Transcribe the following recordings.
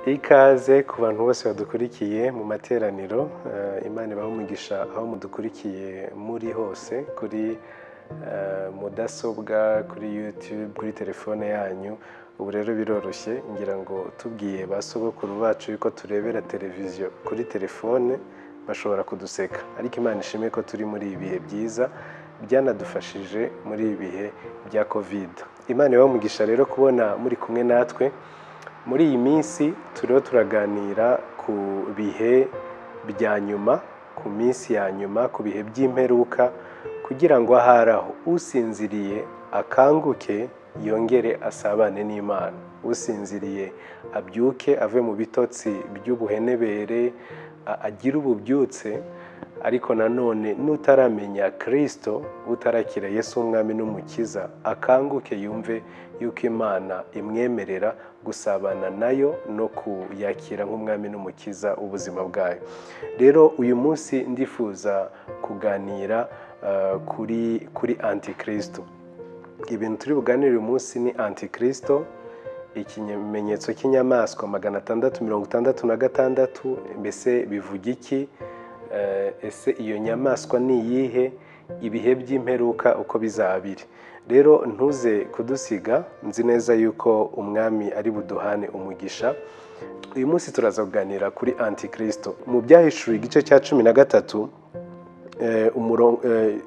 Ikaze ku bantu bose badukurikiye mu materaniro. Imana ibahe umugisha aho mudukurikiye muri hose, kuri mudasobwa, kuri YouTube, kuri telefone yanyu. Ubu rero biroroshye, ngira ngo tubwiye ba sogokuru bacu yuko turebera televiziyo kuri telefone bashobora kuduseka, ariko Imana ishimwe ko turi muri ibi bihe byiza byanadufashije muri ibi bihe bya Covid. Imana ibahe umugisha rero kubona muri kumwe natwe. Muri iyi minsi turiho turaganira ku bihe bya nyuma, ku minsi ya nyuma, ku bihe by'imperuka, kugira ngo ahari aho usinziriye akanguke yongere asabane n'Imana. Usinziriye abyuke ave mu bitotsi by'ubuhenebere, agire ububyutse. Ariko nanone n'utaramenya Kristo, utarakira Yesu umwami n'umukiza, akanguke yumve yuko Imana imwemerera gusabana nayo no kuyakira nk'umwami n'umukiza ubuzima bwayo. Rero uyu munsi ndifuza kuganira kuri Antikristo. Ibintu turi buganire uyu munsi ni Antikristo, ikimenyetso cy'inyamaswa 666, mbese bivuga iki? Ese iyo nyamaswa ni iyihe? Ibihe by'imperuka uko bizaba biri. Rero ntuze kudusiga, nzi neza yuko umwami ari buduhane umugisha. Uyu munsi turaza kuganira kuri Antikristo. Mu Byahishuwe igice cya 13,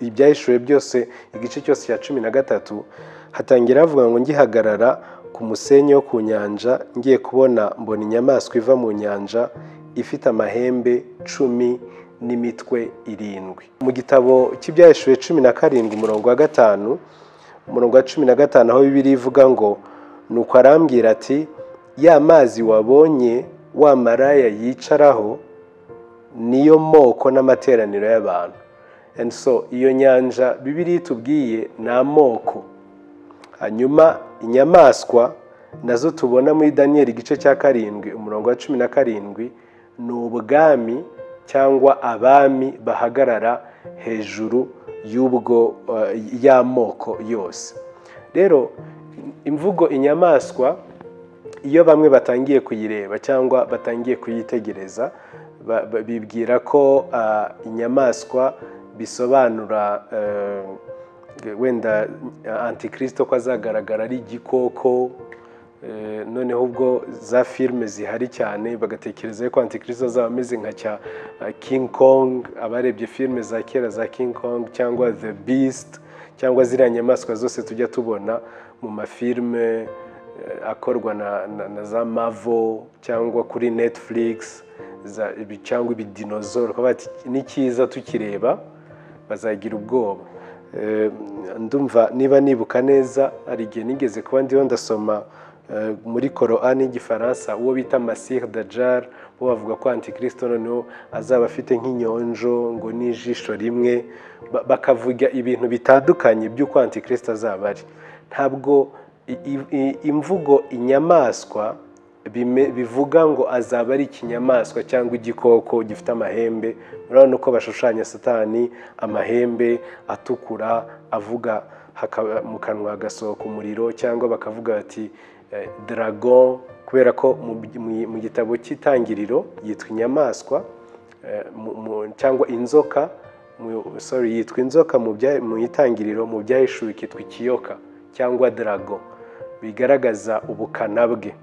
Ibyahishuwe byose igice cyose cya 13, hatangira havuga ngo: ngihagarara ku musenyi wo ku nyanja, ngiye kubona mbona inyamaswa iva mu nyanja ifite amahembe 10 n'imitwe 7. Mu gitabo cy'Ibyahishuwe 17 umurongo wa 5, umurongo wa 15, aho Bibiliya ivuga ngo: nuko arambwira ati, ya mazi wabonye wa maraya yicaraho niyo moko n'amateraniro y'abantu. And so iyo nyanja Bibiliya itubwiye ni amoko. Hanyuma inyamaswa nazo tubona muri Daniel igice cya 7 umurongo wa 17 ni ubwami cyangwa abami bahagarara hejuru y'ubwo y'amoko yose. Rero imvugo inyamaswa iyo bamwe batangiye kuyireba cyangwa batangiye kuyitegereza, bibwira ko inyamaswa bisobanura wenda Antikristo ko azagaragara ari igikoko. Noneho ubwo za filime zihari cyane bagatekereza ko Antikristo azaba ameze nka cya King Kong, abarebye filime za kera za King Kong cyangwa The Beast cyangwa ziriya nyamaswa zose tujya tubona mu mafilime akorwa na za Marvel cyangwa kuri Netflix, cyangwa ibidinozoro, ni cyiza tukireba bazagira ubwoba. Ndumva niba nibuka neza hari igihe nigeze kuba ndiho ndasoma muri Korani y'Igifaransa uwo bita Masih Dajjal, bo bavuga ko Antikristo noneho azaba afite nk'inyonjo ngo n'ijisho rimwe, bakavuga ibintu bitandukanye by'uko Antikristo azaba ari. Ntabwo imvugo inyamaswa bivuga ngo azaba ari ikinyamaswa cyangwa igikoko gifite amahembe. Murabona uko bashushanya Satani, amahembe atukura avuga mu kanwa hagasohoka umuriro, cyangwa bakavuga bati dragon, kubera ko mu gitabo cy'Itangiriro yitwa inyamaswa cyangwa inzoka, sorry, yitwa inzoka mu Itangiriro, mu Byahishuwe ikitwa ikiyoka cyangwa dragon, bigaragaza ubukana bwe.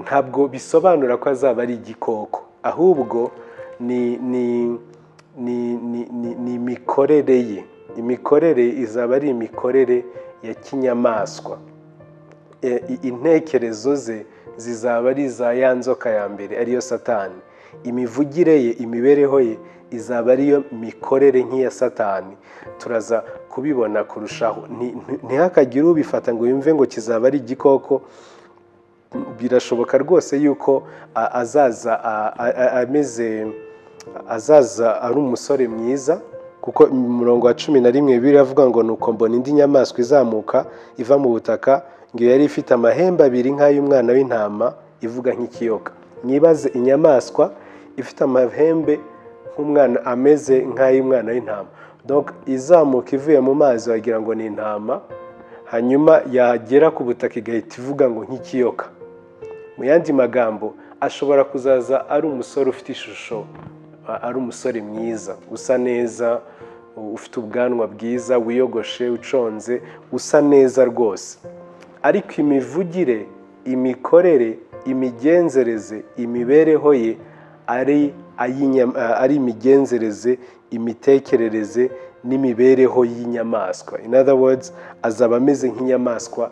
Ntabwo bisobanura ko azaba ari igikoko, ahubwo ni imikorere ye. Imikorere izaba ari imikorere ya kinyamaswa. Intekerezo ze zizaba ari za ya nzoka ya mbere ariyo Satani. Imivugire ye, imibereho ye izaba ariyo mikorere nk'iya Satani. Turaza kubibona kurushaho. Ntihakagire ubifata ngo yumve ngo kizaba ari igikoko. Birashoboka rwose yuko azaza ameze, azaza ari umusore mwiza, kuko umurongo wa 11 Bibiliya avuga ngo: nuko mbona indi nyamaswa izamuka iva mu butaka, ngo yari ifite amahembe abiri nk'ay'umwana w'intama, ivuga nk'ikiyoka. Mwibaze inyamaswa ifite amahembe nk'umwana, ameze nk'ay'umwana w'intama. Donc izamuka ivuye mu mazi wagira ngo ni intama, hanyuma yagera ku butaka igahita ivuga ngo nk'ikiyoka. Mu yandi magambo, ashobora kuzaza ari umusore ufite ishusho, ari umusore mwiza, usa neza, ufite ubwanwa bwiza, wiyogoshe, uconze, usa neza rwose, ariko imivugire, imikorere, imigenzereze, imibereho ye ari imigenzereze, imitekerereze n'imibereho y'inyamaswa. In other words, azaba ameze nk'inyamaswa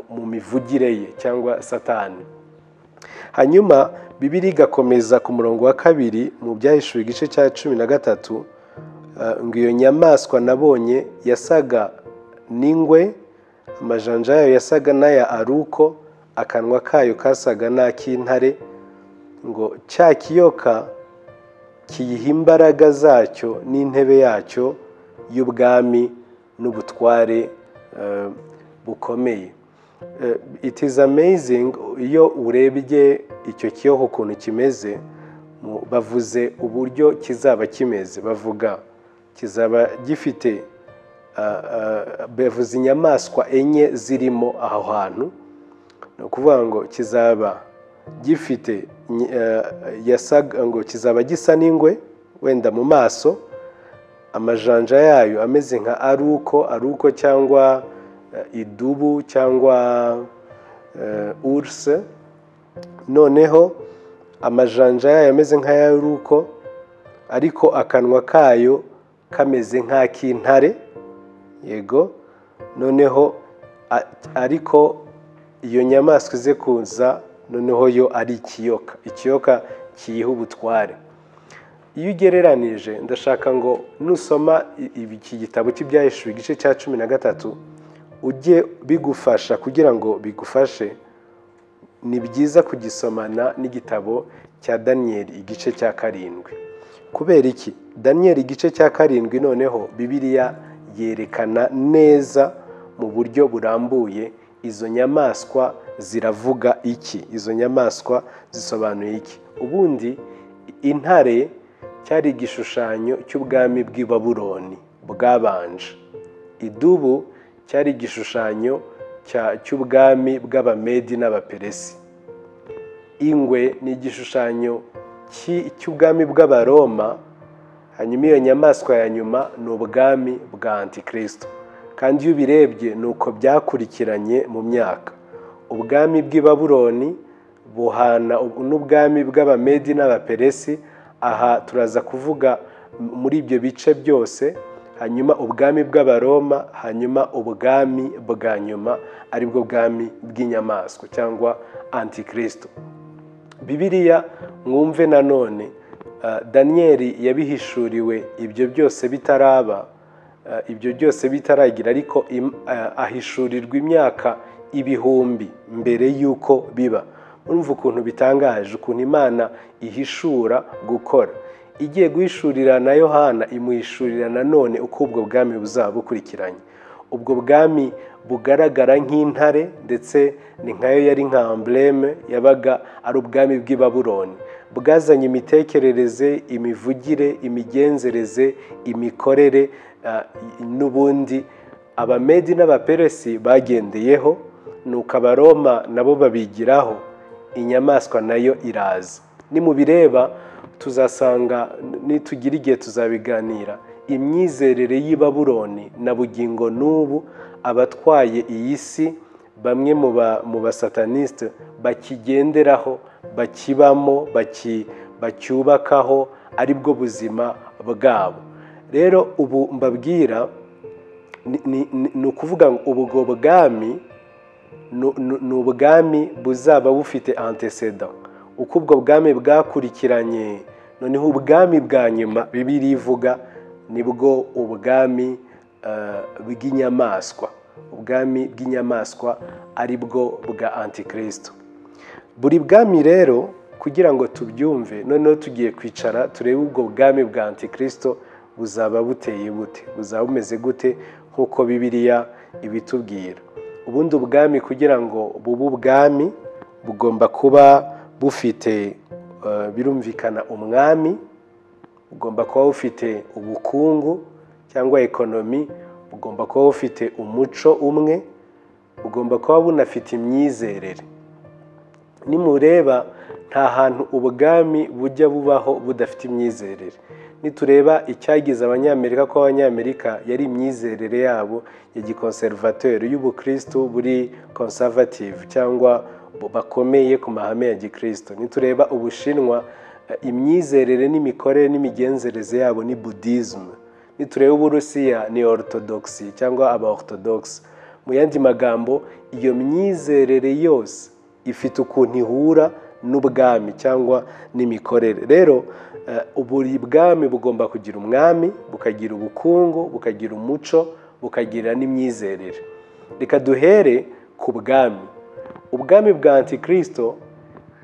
mu mivugire ye, cyangwa Satani. Hanyuma Bibiliya igakomeza ku murongo wa 2 mu Byahishuwe igice cya 13, ngo iyo nyamaswa nabonye yasaga n'ingwe, amajanja yayo yasaga n'aya aruko, akanwa kayo kasaga n'ak'intare, ngo cya kiyoka kiyiha imbaraga zacyo n'intebe yacyo y'ubwami n'ubutware bukomeye. It is amazing iyo urebye icyo kiyoka ukuntu kimeze. Bavuze uburyo kizaba kimeze, bavuga kizaba gifite, bavuze inyamaswa 4 zirimo aho hantu. Ni ukuvuga ngo kizaba gifite yasaga, ngo kizaba gisa n'ingwe wenda mu maso, amajanja yayo ameze nka aruko cyangwa idubu cyangwa urse. Noneho amajanja yayo ameze nk'ayaruko, ariko akanwa kayo kameze nk'ak'intare. Yego, noneho ariko iyo nyamaswa ize kuza noneho yo ari ikiyoka, ikiyoka kiyiha ubutware. Iyo ugereranije, ndashaka ngo nusoma iki gitabo cy'Ibyahishuwe igice cya 13 ujye bigufasha, kugira ngo bigufashe ni byiza kugisomana n'igitabo cya Daniyeli igice cya 7. Kubera iki? Daniyeli igice cya 7 noneho Bibiliya yerekana neza mu buryo burambuye izo nyamaswa ziravuga iki, izo nyamaswa zisobanuye iki. Ubundi intare cyari igishushanyo cy'ubwami bw'i Babuloni bwabanje, idubu cyari igishushanyo cy'ubwami bw'Abamedi n'Abaperesi, ingwe ni igishushanyo cy'ubwami bw'Abaroma, hanyuma iyo nyamaswa ya nyuma ni ubwami bwa Antikristo. Kandi iyo ubirebye ni uko byakurikiranye mu myaka. Ubwami bw'i Babuloni buhana n'ubwami bw'Abamedi n'Abaperesi, aha turaza kuvuga muri ibyo bice byose, hanyuma ubwami bw'Abaroma, hanyuma ubwami bwa nyuma aribwo bwami bw'inyamaswa cyangwa Antikristo. Bibiliya mwumve nanone, Daniyeli yabihishuriwe ibyo byose bitaraba, ibyo byose bitaragira, ariko ahishurirwa imyaka ibihumbi mbere y'uko biba. Urumva ukuntu bitangaje, ukuntu Imana ihishura gukora. Igiye guhishurira na Yohana, imuhishurira nanone uko ubwo bwami buzaba bukurikiranye. Ubwo bwami bugaragara nk'intare, ndetse ni nkayo yari nka embleme, yabaga ari ubwami bw'i Babuloni, bwazanye imitekerereze, imivugire, imigenzereze, imikorere, n'ubundi Abamedi n'Abaperesi bagendeyeho, nuko Abaroma nabo babigiraho, inyamaswa nayo iraza. Nimubireba tuzasanga, nitugira igihe tuzabiganira, imyizerere y'i Babuloni na bugingo n'ubu abatwaye iyi si bamwe mu basataniste bakigenderaho, bakibamo, bacyubakaho, aribwo buzima bwabo. Rero ubu mbabwira ni ukuvuga ngo ubwo bwami ni ubwami buzaba bufite antecedent. Uko ubwo bwami bwakurikiranye, noneho ubwami bwa nyuma Bibiliya ivuga nibwo ubwami bw'inyamaswa, ubwami bw'inyamaswa aribwo bwa Antikristo. Buri bwami rero kugira ngo tubyumve, noneho tugiye kwicara turebe ubwo bwami bwa Antikristo buzaba buteye bute, buzaba bumeze gute nk'uko Bibiliya ibitubwira. Ubundi ubwami kugira ngo bube ubwami bugomba kuba bufite, birumvikana, umwami, bugomba kuba bufite ubukungu cyangwa ekonomi, bugomba kuba bufite umuco umwe, bugomba kuba bunafite imyizerere. Nimureba nta hantu ubwami bujya bubaho budafite imyizerere. Nitureba icyagize Abanyamerika ko Abanyamerika yari imyizerere yabo ya gikonservateur, y'ubukristo buri conservative cyangwa bakomeye ku mahame ya gikristo. Nitureba Ubushinwa, imyizerere n'imikorere n'imigenzereze yabo ni Buddhism. Nitureba Uburusiya ni Orthodoxy cyangwa aba Orthodox. Mu yandi magambo, iyo myizerere yose ifite ukuntu ihura n'ubwami cyangwa n'imikorere. Rero buri bwami bugomba kugira umwami, bukagira ubukungu, bukagira umuco, bukagira n'imyizerere. Reka duhere ku bwami. Ubwami bwa Antikristo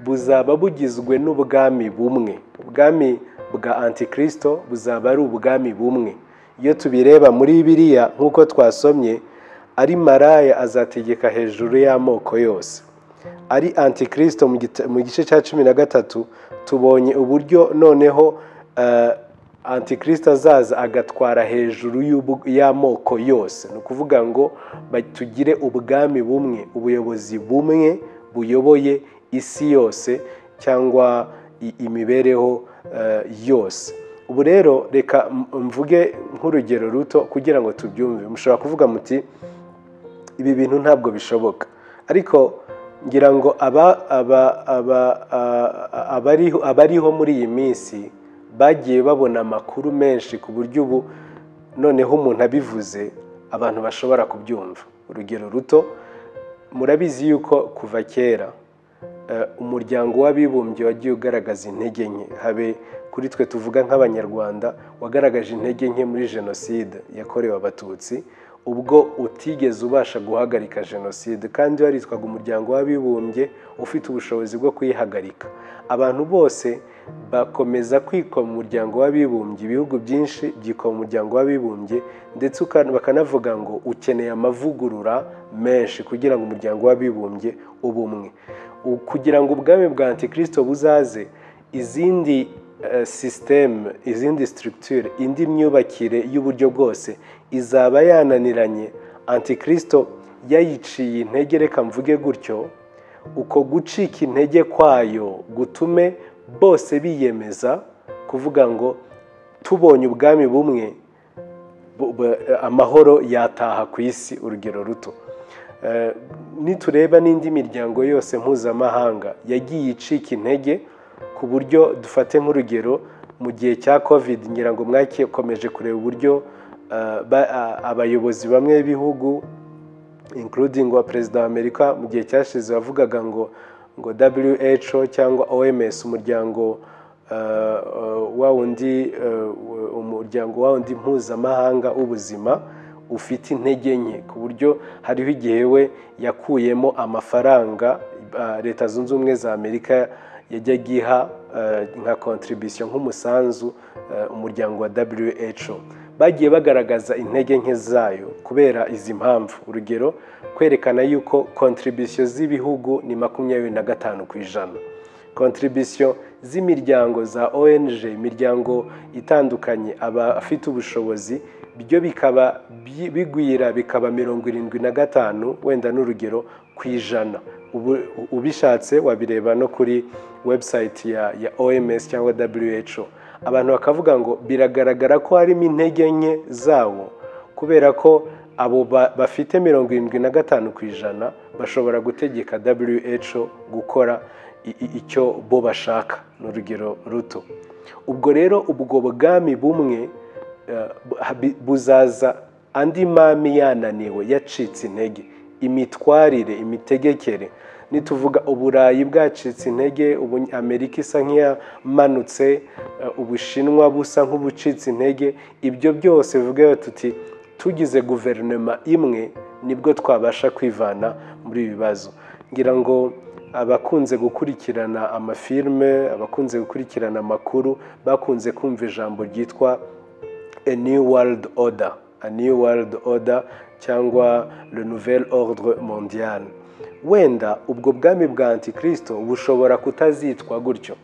buzaba bugizwe n'ubwami bumwe. Ubwami bwa Antikristo buzaba ari ubwami bumwe. Iyo tubireba muri Bibiliya nk'uko twasomye, ari maraya azategeka hejuru y'amoko yose. Ari Antikristo mu gice cya 13 tubonye uburyo noneho Antikristo azaza agatwara hejuru y'amoko yose. Ni ukuvuga ngo tugire ubwami bumwe, ubuyobozi bumwe buyoboye isi yose cyangwa imibereho yose. Ubu rero reka mvuge nk'urugero ruto kugira ngo tubyumve. Mushobora kuvuga muti ibi bintu ntabwo bishoboka, ariko ngira ngo abariho muri iyi minsi bagiye babona amakuru menshi ku buryo ubu noneho umuntu abivuze abantu bashobora kubyumva. Urugero ruto, murabizi yuko kuva kera umuryango w'abibumbye wagiye ugaragaza intege nke. Habe kuri twe tuvuga nk'Abanyarwanda, wagaragaje intege nke muri jenoside yakorewe Abatutsi, ubwo utigeze ubasha guhagarika jenoside kandi waritwaga umuryango w'abibumbye ufite ubushobozi bwo kuyihagarika. Abantu bose bakomeza kwikoma umuryango w'abibumbye, ibihugu byinshi byikoma umuryango w'abibumbye, ndetse bakanavuga ngo ukeneye amavugurura menshi kugira ngo umuryango w'abibumbye ubumwe. Kugira ngo ubwami bwa Antikristo buzaze, izindi systeme, izindi structure, indi myubakire y'uburyo bwose izaba yananiranye. Antikristo yayiciye intege, reka mvuge gutyo. Uko gucika intege kwayo gutume bose biyemeza kuvuga ngo tubonye ubwami bumwe, amahoro yataha ku isi. Urugero ruto, nitureba n'indi miryango yose mpuzamahanga yagiye icika intege, ku buryo dufate nk'urugero mu gihe cya Covid, ngira ngo mwakomeje kureba uburyo abayobozi bamwe b'ibihugu, including wa perezida wa Amerika mu gihe cyashize, wavugaga ngo WHO cyangwa OMS, umuryango wa wundi, umuryango wa wundi mpuzamahanga w'ubuzima, ufite intege nke, ku buryo hariho igihe we yakuyemo amafaranga Leta Zunze Ubumwe za Amerika yajyaga iha nka contribution, nk'umusanzu, umuryango wa WHO. Bagiye bagaragaza intege nke zayo kubera izi mpamvu. Urugero, kwerekana yuko contribution z'ibihugu ni 25%, contribution z'imiryango za ONG, imiryango itandukanye, abafite ubushobozi, byo bikaba bigwira bikaba 75, wenda n'urugero, ku ijana. Ubishatse wabireba no kuri website ya OMS cyangwa WHO. Abantu bakavuga ngo biragaragara ko harimo intege nke zawo, kubera ko abo bafite 75% bashobora gutegeka WHO gukora icyo bo bashaka. Ni urugero ruto. Ubwo rero ubwo bwami bumwe buzaza andi mami yananiwe, yacitse intege, imitwarire, imitegekere. Nituvuga Uburayi bwacitse intege, Amerika isa nk'iyamanutse, Ubushinwa busa nk'ubucitse intege, ibyo byose bivuga tuti tugize guverinoma imwe nibwo twabasha kwivana muri ibi bibazo. Ngira ngo abakunze gukurikirana amafilme, abakunze gukurikirana amakuru, bakunze kumva ijambo ryitwa a new world order, a new world order cyangwa le nouvel ordre mondial. Wenda ubwo bwami bwa Antikristo bushobora kutazitwa gutyo,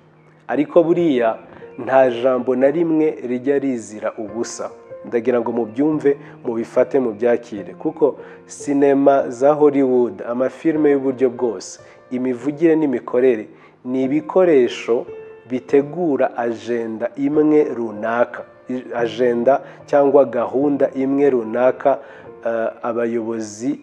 ariko buriya nta jambo na rimwe rijya rizira ubusa. Ndagira ngo mubyumve, mubifate, mubyakire, kuko sinema za Hollywood, amafilme y'uburyo bwose Imivugire n'imikorere ni ibikoresho bitegura agenda imwe runaka, agenda cyangwa gahunda imwe runaka abayobozi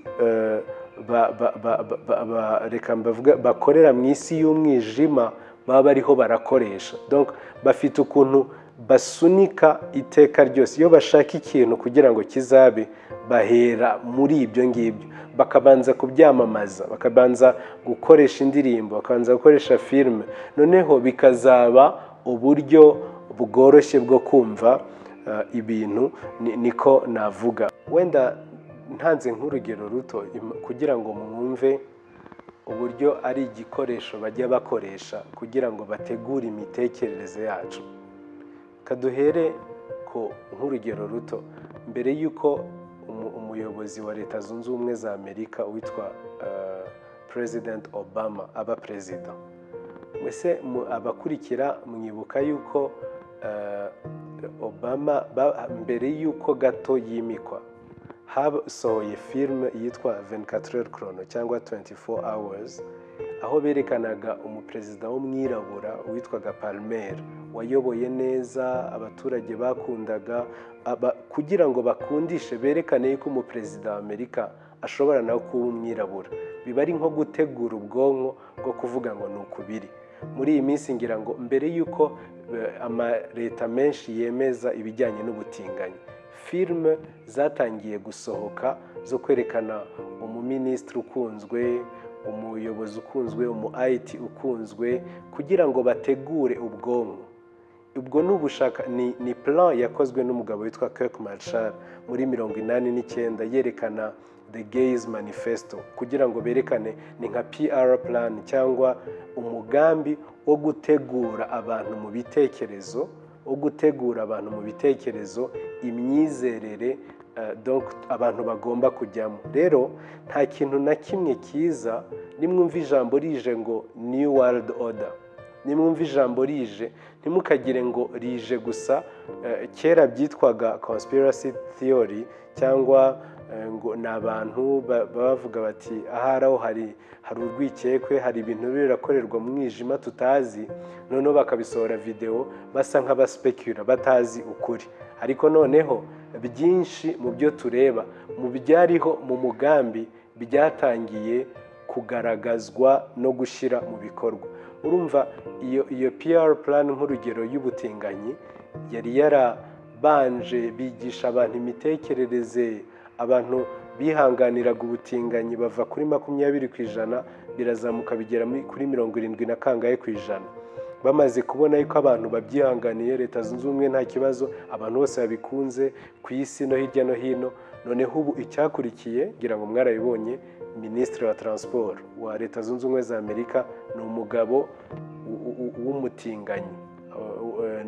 reka mbavuge bakorera mu isi y'umwijima baba bariho barakoresha. Donc bafite ukuntu basunika iteka ryose iyo bashaka ikintu kugira ngo kizabe, bahera muri ibyo ngibyo, bakabanza kubyamamaza, bakabanza gukoresha indirimbo, bakabanza gukoresha filime, noneho bikazaba uburyo bworoshye bwo kumva ibintu. Niko navuga wenda ntanze nk'urugero ruto kugira ngo mwumve uburyo ari igikoresho bajya bakoresha kugira ngo bategure imitekerereze yacu. Kaduhere ko nk'urugero ruto, mbere y'uko umuyobozi wa Leta Zunze Ubumwe za Amerika witwa President Obama aba perezida, mwese abakurikira mwibuka yuko Obama mbere y'uko gato yimikwa hasohoye filime yitwa 24 heures chrono cyangwa 24 hours, aho berekanaga umuperezida w'umwirabura witwaga Palmer wayoboye neza, abaturage bakundaga, kugira ngo bakundishe berekane yuko umuperezida wa Amerika ashobora nawe kuba umwirabura. Biba ari nko gutegura ubwonko bwo kuvuga ngo ni ukubiri. Muri iyi minsi ngira ngo mbere y'uko amaleta menshi yemeza ibijyanye n'ubutinganyi, filime zatangiye gusohoka zo kwerekana umuminisitiri ukunzwe, umuyobozi ukunzwe, umu IT ukunzwe, kugira ngo bategure ubwonko. Ubwo ni ubushaka, ni plan yakozwe n'umugabo witwa Kirk Marshall muri 89, yerekana The Gays Manifesto, kugira ngo berekane ni nka PR plan cyangwa umugambi wo gutegura abantu mu bitekerezo, wo gutegura abantu mu bitekerezo, imyizerere donc abantu bagomba kujyamo. Rero nta kintu na kimwe kiza, nimwumva ijambo rije ngo New World Order, nimwumva ijambo rije ntimukagire ngo rije gusa. Kera byitwaga conspiracy theory cyangwa ngo ni abantu bavuga bati ahari aho hari urwikekwe, hari ibintu birakorerwa mu mwijima tutazi, noneho bakabisohora video basa nk'abaspekura batazi ukuri. Ariko noneho byinshi mu byo tureba mu byariho mu mugambi byatangiye kugaragazwa no gushyira mu bikorwa. Urumva iyo PR plan nk'urugero y'ubutinganyi yari yarabanje bigisha abantu imitekerereze, abantu bihanganiraga ubutinganyi bava kuri 20% birazamuka bigera kuri 70 na kangahe %. Bamaze kubona yuko abantu babyihanganiye, Leta Zunze Ubumwe nta kibazo, abantu bose babikunze ku isi no hirya no hino. Noneho ubu icyakurikiye ngira ngo mwarabibonye, Minisitiri wa Transport wa Leta Zunze Ubumwe za Amerika ni umugabo w'umutinganyi.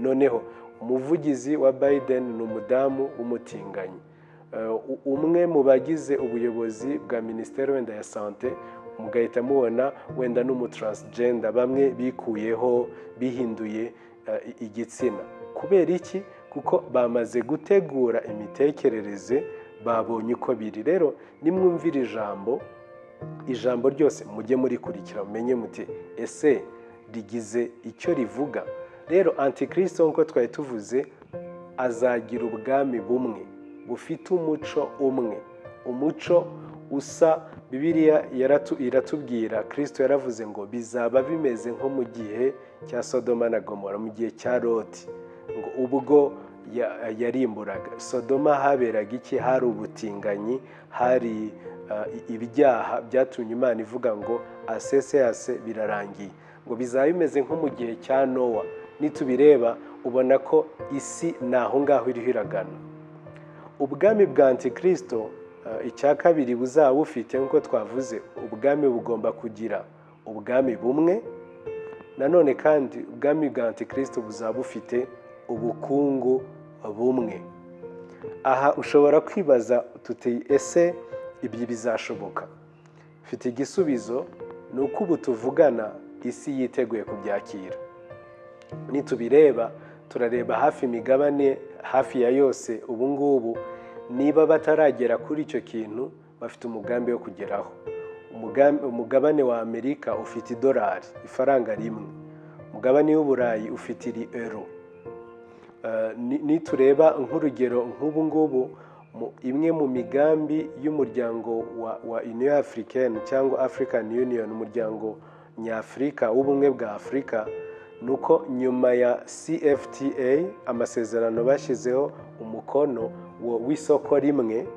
Noneho umuvugizi wa Biden ni umudamu w'umutinganyi. Umwe mu bagize ubuyobozi bwa Minisiteri wenda ya Sante mugahita mubona wenda n'umutransgender, bamwe bikuyeho bihinduye igitsina. Kubera iki? Kuko bamaze gutegura imitekerereze, babonye uko biri. Rero nimwumvira ijambo ryose mujye murikurikira, mumenye muti ese rigize icyo rivuga. Rero Antikristo nk'uko twari tuvuze azagira ubwami bumwe bufite umuco umwe, umuco usa. Bibiliya iratubwira, Kristo yaravuze ngo bizaba bimeze nko mu gihe cya Sodoma na Gomora, mu gihe cya Loti, ngo ubwo yarimburaga Sodoma haberaga iki? Hari ubutinganyi, hari ibyaha byatumye Imana ivuga ngo asese ase birarangiye. Ngo bizaba bimeze nko mu gihe cya Nowa. Nitubireba ubona ko isi naho ngaho iriho iragana. Ubwami bwa Antikristo icya kabiri buzaba bufite, nk'uko twavuze, ubwami bugomba kugira ubwami bumwe. Nanone kandi ubwami bwa Antikristo buzaba bufite ubukungu bumwe. Aha ushobora kwibaza tuti ese ibyo bizashoboka? Mfite igisubizo, ni uko ubu tuvugana isi yiteguye kubyakira. Nitubireba turareba hafi imigabane hafi ya yose ubu ngubu, niba bataragera kuri icyo kintu bafite umugambi wo kugeraho. Umugabane wa Amerika ufite idolari, ifaranga rimwe. Umugabane w'Uburayi ufite iri euro. Nitureba nk'urugero nk'ubu ngubu, imwe mu migambi y'umuryango wa Union Africaine cyangwa African Union, umuryango nyafurika w'ubumwe bwa Afurika, ni uko nyuma ya CFTA, amasezerano bashyizeho umukono w'isoko rimwe,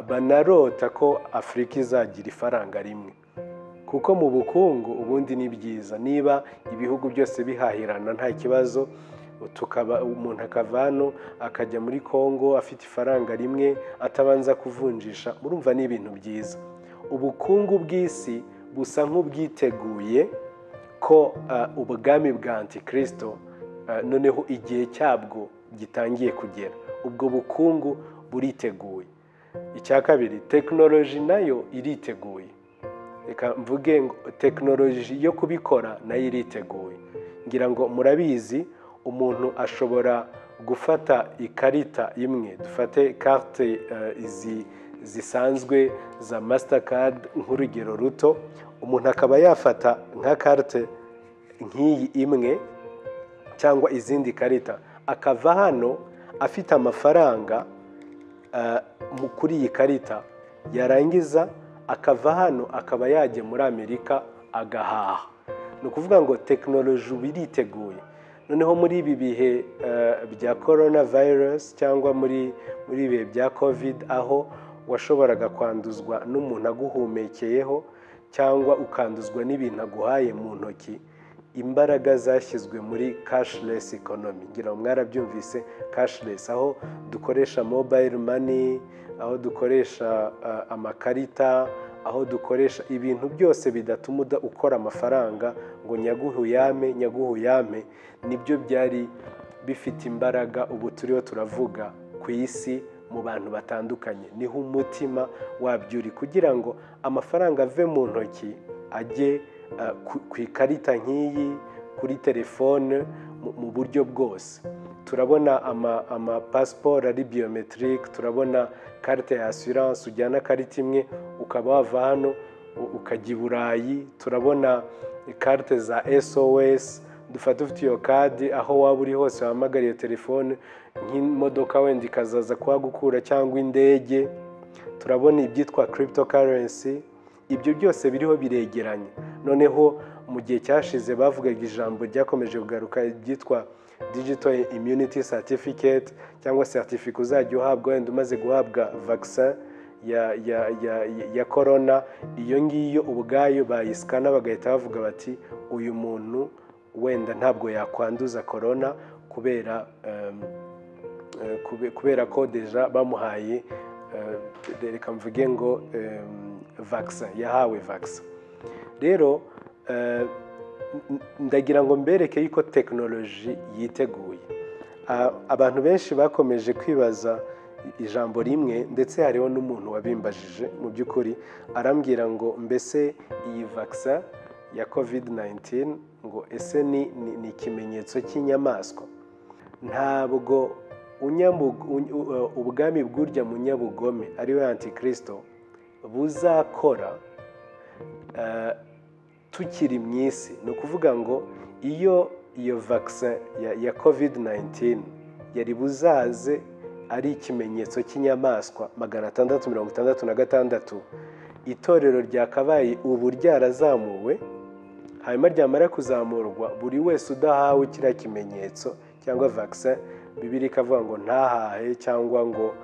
banarota ko Afurika izagira ifaranga rimwe. Kuko mu bukungu ubundi ni byiza niba ibihugu byose bihahirana nta kibazo, tukaba umuntu akava hano akajya muri Kongo afite ifaranga rimwe atabanza kuvunjisha, murumva ni ibintu byiza. Ubukungu bw'isi busa nk'ubwiteguye ko ubwami bwa Antikristo noneho igihe cyabwo gitangiye kugera. Ubwo bukungu buriteguye. Icya kabiri, tekinoloji nayo iriteguye. Reka mvuge ngo tekinoloji yo kubikora nayo iriteguye. Ngira ngo murabizi, umuntu ashobora gufata ikarita imwe, dufate carte izi zisanzwe za Mastercard nk'urugero ruto, umuntu akaba yafata nka carte nk'iyi imwe cyangwa izindi karita, akava hano afite amafaranga kuri iyi karita, yarangiza akava hano akaba yajya muri Amerika agahaha. Ni ukuvuga ngo tekinoloji ubu iriteguye. Noneho muri ibi bihe bya corona virus cyangwa muri ibi bihe bya covid, aho washoboraga kwanduzwa n'umuntu aguhumekeyeho cyangwa ukanduzwa n'ibintu aguhaye mu ntoki, imbaraga zashyizwe muri cashless economy. Ngira ngo mwarabyumvise, cashless, aho dukoresha mobile money, aho dukoresha amakarita, aho dukoresha ibintu byose bidatuma ukora amafaranga ngo nyaguhuyame nyaguhuyame, nibyo byari bifite imbaraga ubu turiho turavuga ku isi mu bantu batandukanye. Niho umutima wabyo uri, kugira ngo amafaranga ave mu ntoki ajye ku ikarita nk'iyi, kuri telefone, mu buryo bwose. Turabona ama pasiporo ari biometric, turabona carte ya assurance, ujyana karita imwe ukaba wava hano ukajya i Burayi. Turabona carte za SOS, dufata ufite iyo kadi, aho waba uri hose wahamagara iyo telefone, nk'imodoka wenda ikazaza kuhagukura cyangwa indege. Turabona ibyitwa cryptocurrency, ibyo byose biriho biregeranye. Noneho mu gihe cyashize bavugaga ijambo ryakomeje kugaruka, ibyitwa digital immunity certificate cyangwa certificate uzajya uhabwa wenda umaze guhabwa vaccin ya corona. Iyo ngiyo ubwayo bayisikana bagahita bavuga bati uyu muntu wenda ntabwo yakwanduza corona kubera ko déjà bamuhaye, reka mvuge ngo vaccin, yahawe vaccin. Rero ndagira ngo mbereke yuko tekinoloji yiteguye. Abantu benshi bakomeje kwibaza ijambo rimwe, ndetse hariho n'umuntu wabimbajije mu by'ukuri, arambwira ngo mbese iyi vaccin ya covid-19 ngo ese ni ikimenyetso cy'inyamaswa? Ntabwo ubwami bw'urya munyabugome ariwe Antikristo buzakora tukiri mu isi. Ni ukuvuga ngo iyo vaccin ya covid-19 yari buzaze ari ikimenyetso cy'inyamaswa 666, itorero ryakabaye ubu ryarazamuwe, hanyuma ryamara kuzamurwa buri wese udahawe kiriya kimenyetso cyangwa vaccin, Bibiliya ikavuga ngo ntahahe cyangwa ngo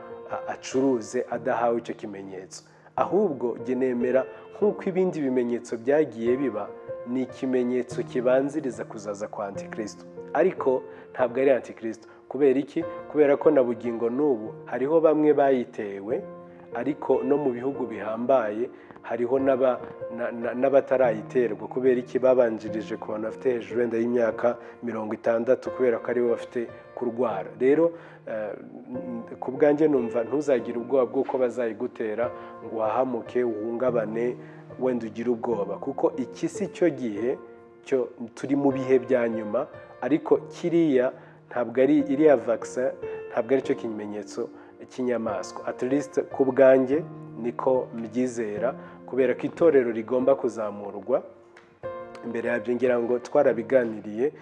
acuruze adahawe icyo kimenyetso. Ahubwo jye nemera nk'uko ibindi bimenyetso byagiye biba, ni ikimenyetso kibanziriza kuzaza kwa Antikristo, ariko ntabwo ari Antikristo. Kubera iki? Kubera ko na bugingo n'ubu hariho bamwe bayitewe, ariko no mu bihugu bihambaye hariho n'abatarayiterwa. Kubera iki? Babanjirije ku bantu bafite hejuru wenda y'imyaka 60, kubera ko aribo bafite kurwara. Rero ku bwanjye numva ntuzagire ubwoba bw'uko bazayigutera ngo uhahamuke, uhungabane, wenda ugire ubwoba, kuko iki si cyo gihe cyo, turi mu bihe bya nyuma. Ariko kiriya ntabwo ari iriya vaccin, ntabwo ari cyo kimenyetso cy'inyamaswa, at least ku bwanjye niko mbyizera, kubera ko Kubera ko itorero rigomba kuzamurwa imbere yabyo. Ngira ngo twarabiganiriye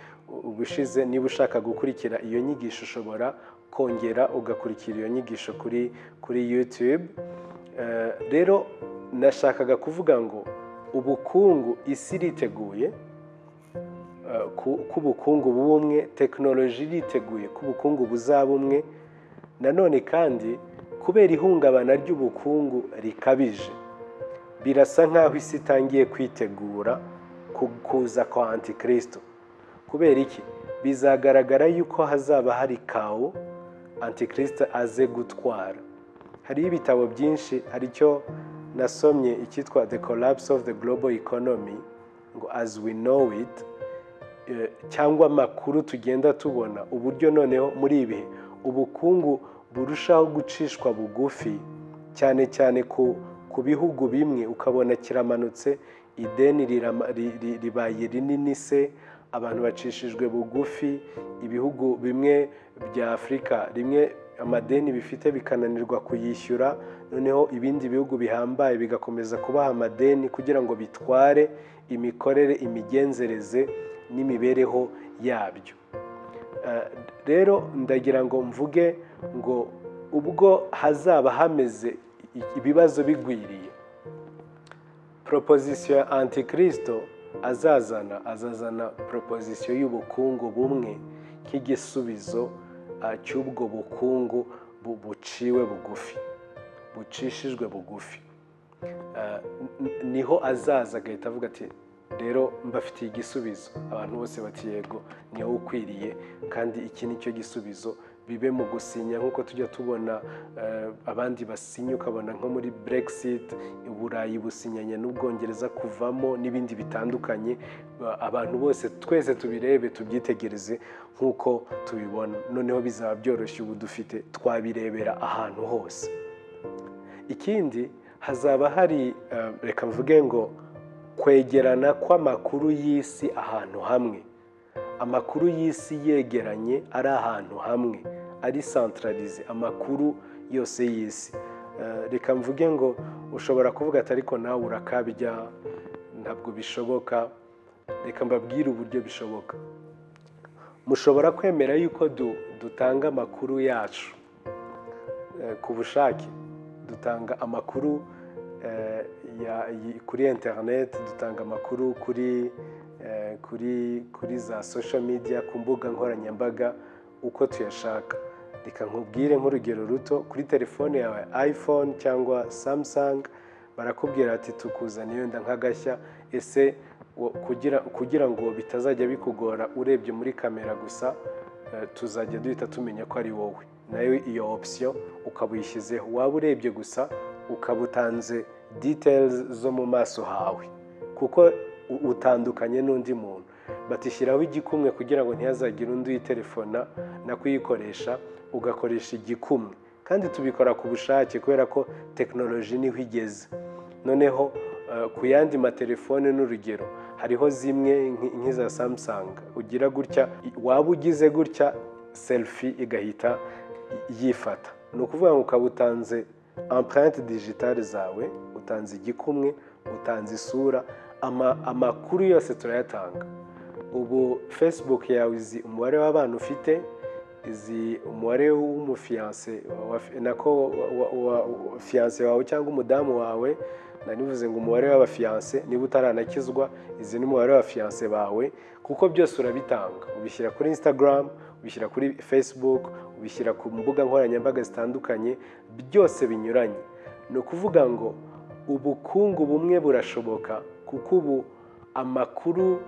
ubushize. Niba ushaka gukurikira iyo nyigisho, ushobora kongera ugakurikira iyo nyigisho kuri YouTube. Rero nashakaga kuvuga ngo ubukungu, isi iriteguye ko ubukungu bumwe, tekinoloji iriteguye ko ubukungu buzaba umwe. Nanone kandi, kubera ihungabana ry'ubukungu rikabije, birasa nk'aho isi itangiye kwitegura kuza kwa Antikristo. Kubera iki? Bizagaragara yuko hazaba hari chaos, Antikristo aze gutwara. Hariho ibitabo byinshi, hari icyo nasomye icyitwa "The Collapse of the Global Economy", ngo "as we know it", cyangwa amakuru tugenda tubona uburyo noneho muri ibi bihe ubukungu burushaho gucishwa bugufi, cyane cyane ku bihugu bimwe, ukabona kiramanutse, ideni ribaye rinini se, abantu bacishijwe bugufi. Ibihugu bimwe bya Afurika rimwe amadeni bifite bikananirwa kuyishyura, noneho ibindi bihugu bihambaye bigakomeza kubaha amadeni kugira ngo bitware imikorere, imigenzereze n'imibereho yabyo. Rero ndagira ngo mvuge ngo ubwo hazaba hameze ibibazo bigwiriye, proposition ya Antikristo azazana proposition y'ubukungu bumwe nk'igisubizo cy'ubwo bukungu buciwe bugufi, bucishijwe bugufi. Niho azaza agahita avuga ati: "Rero mbafitiye igisubizo." Abantu bose bati: "Yego, niho ukwiriye, kandi iki ni cyo gisubizo." Bibe mu gusinya nk'uko tujya tubona abandi basinya, ukabona nko muri Brexit, Uburayi businyanye n'Ubwongereza kuvamo n'ibindi bitandukanye. Abantu bose twese tubirebe, tubyitegereze nk'uko tubibona. Noneho bizaba byoroshye, ubu dufite twabirebera ahantu hose. Ikindi, hazaba hari, reka mvuge ngo kwegerana kw'amakuru y'isi ahantu hamwe, amakuru y'isi yegeranye ari ahantu hamwe, ari centralisé, amakuru yose y'isi. Reka mvuge ngo ushobora kuvuga ati: "Ariko nawe urakabya, ntabwo bishoboka." Reka mbabwire uburyo bishoboka. Mushobora kwemera yuko dutanga amakuru yacu ku bushake? Dutanga amakuru kuri interineti, dutanga amakuru kuri za social media, ku mbuga nkoranyambaga, uko tuyashaka. Reka nkubwire nk'urugero ruto: kuri telefone yawe iPhone cyangwa Samsung, barakubwira ati: "Tukuzaniye wenda nk'agashya. Ese kugira ngo bitazajya bikugora, urebye muri kamera gusa tuzajya duhita tumenya ko ari wowe?" Nayo iyo option ukaba uyishyizeho, waba urebye gusa ukaba utanze details zo mu maso hawe, kuko utandukanye n'undi muntu. Batishyiraho igikumwe kugira ngo ntihazagire undi uyitelefona na kuyikoresha, ugakoresha igikumwe. Kandi tubikora ku bushake kubera ko tekinoloji niho igeze. Noneho ku yandi matelefone, n'urugero, hariho zimwe nk'iza Samsung, ugira gutya, waba ugize gutya, selfie igahita yifata. Ni ukuvuga ngo ukaba utanze empreinte digitale zawe, utanze igikumwe, utanze isura. Amakuru yose turayatanga. Ubu Facebook yawe izi umubare w'abana ufite, izi umubare w'umufiancé, nako fiancé wawe cyangwa umudamu wawe. Nanivuze ngo umubare w'abafiancé, niba utaranakizwa, izi ni umubare w'abafiancé bawe, kuko byose urabitanga, ubishyira kuri Instagram, ubishyira kuri Facebook, ubishyira ku mbuga nkoranyambaga zitandukanye, byose binyuranye. Ni ukuvuga ngo ubukungu bumwe burashoboka, kuko ubu amakuru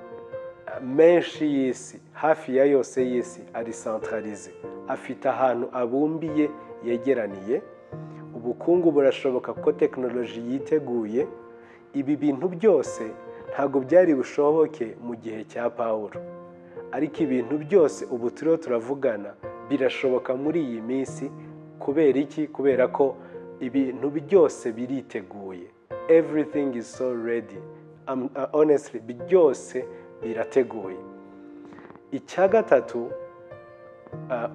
menshi y'isi, hafi ya yose y'isi, ari centralisé, afite ahantu abumbiye yegeraniye. Ubukungu burashoboka kuko tekinoloji yiteguye. Ibi bintu byose ntabwo byari bushoboke mu gihe cya Pawulo, ariko ibintu byose ubu turiho turavugana birashoboka muri iyi minsi. Kubera iki? Kubera ko ibintu byose biriteguye. Everything is so ready. Honestly, byose birateguye. Icya gatatu,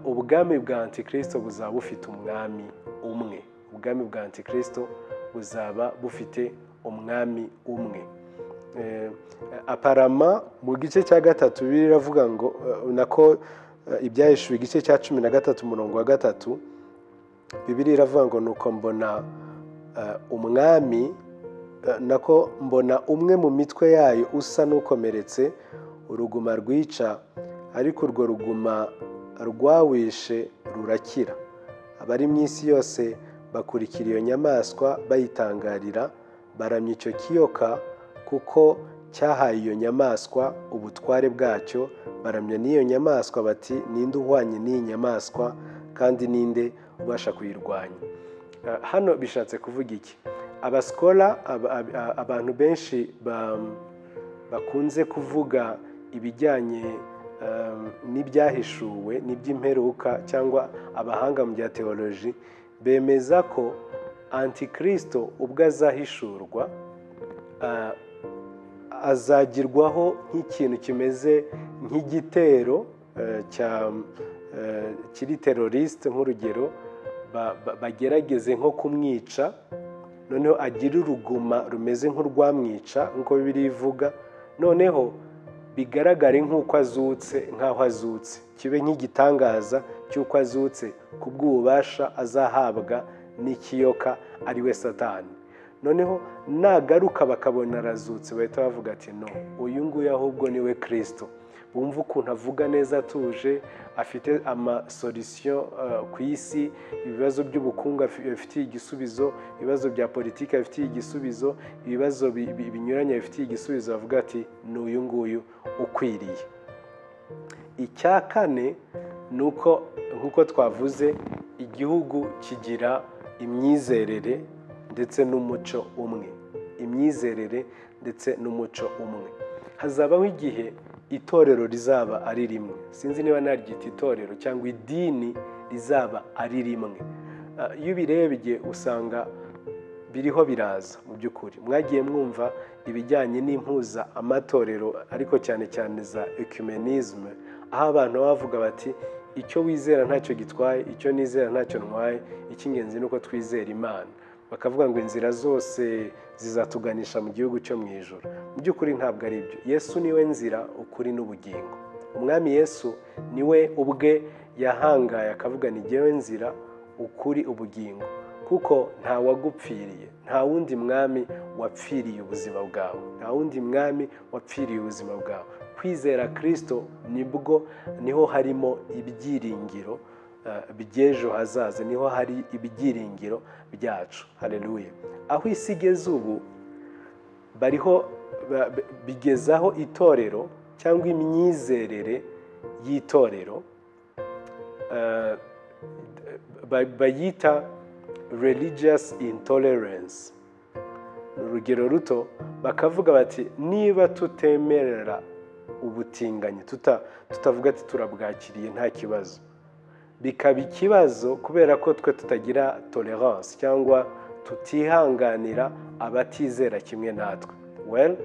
ubwami bwa Antikristo buzaba bufite umwami umwe. Ubwami bwa Antikristo buzaba bufite umwami umwe. umwami umwe. Aparama mu gice cya 3 Bibiliya iravuga ngo nako Ibyahishuwe igice cya 13 umurongo wa 3, Bibiliya iravuga ngo nuko mbona umwami, nako mbona umwe mu mitwe yayo usa n'ukomeretse uruguma rwica, ariko urwo ruguma rwawishe rurakira. Abari mu isi yose bakurikira iyo nyamaswa bayitangarira, baramya icyo kiyoka kuko cyahaye iyo nyamaswa ubutware bwacyo, baramya n'iyo nyamaswa bati ninde uhwanye n'iyi nyamaswa kandi ninde ubasha kuyirwanya. Hano bishatse kuvuga iki? Abaskola, abantu benshi bakunze kuvuga ibijyanye n'ibyahishuwe n'iby'imperuka cyangwa abahanga mu bya teoloji, bemeza ko Antikristo ubwo azahishurwa azagirwaho nk'ikintu kimeze nk'igitero kiri teroriste, nk'urugero bagerageze nko kumwica, noneho agira uruguma rumeze nk'urwamwica nk'uko Bibiliya ivuga, noneho bigaragare nk'uko azutse, nk'aho azutse, kibe nk'igitangaza cy'uko azutse kubw'ububasha azahabwa n'ikiyoka ari we Satani. Noneho nagaruka bakabona arazutse, bahita bavuga ati no, uyu nguyu ahubwo niwe Kristo. Bumva ukuntu avuga neza atuje, afite amasolisiyo ku isi, ibibazo by'ubukungu bifitiye igisubizo, ibibazo bya politiki bifitiye igisubizo, ibibazo binyuranye bifitiye igisubizo, bavuga ati ni uyu nguyu ukwiriye. Icya kane ni uko nk'uko twavuze, igihugu kigira imyizerere ndetse n'umuco umwe. Imyizerere ndetse n'umuco umwe. Hazabaho igihe itorero rizaba ari rimwe. Sinzi niba naryita itorero cyangwa idini rizaba ari rimwe. Iyo ubirebye usanga biriho biraza mu by'ukuri. Mwagiye mwumva ibijyanye n'impuza amatorero, ariko cyane cyane za ecumenisme, aho abantu bavuga bati icyo wizera ntacyo gitwaye, icyo nizera ntacyo ntwaye, icy'ingenzi ni uko twizera Imana. Bakavuga ngo inzira zose zizatuganisha mu gihugu cyo mu ijuru. Mu by'ukuri ntabwo ari byo. Yesu niwe nzira, ukuri n'ubugingo. Umwami Yesu niwe ubwe yahangaye akavuga ni jyewe nzira, ukuri, ubugingo, kuko nta wagupfiriye, nta wundi mwami wapfiriye ubuzima bwawe, nta wundi mwami wapfiriye ubuzima bwawe. Kwizera Kristo nibwo niho harimo ibyiringiro by'ejo hazaza, niho hari ibyiringiro byacu. Haleluya. Aho isi igeze ubu, bariho bigezaho itorero cyangwa imyizerere y'itorero bayita religious intolerance. Urugero ruto, bakavuga bati niba tutemerera ubutinganyi, tutavuga ati turabwakiriye nta kibazo, bikaba ikibazo kubera ko twe tutagira tolerance cyangwa tutihanganira abatizera kimwe natwe. Well,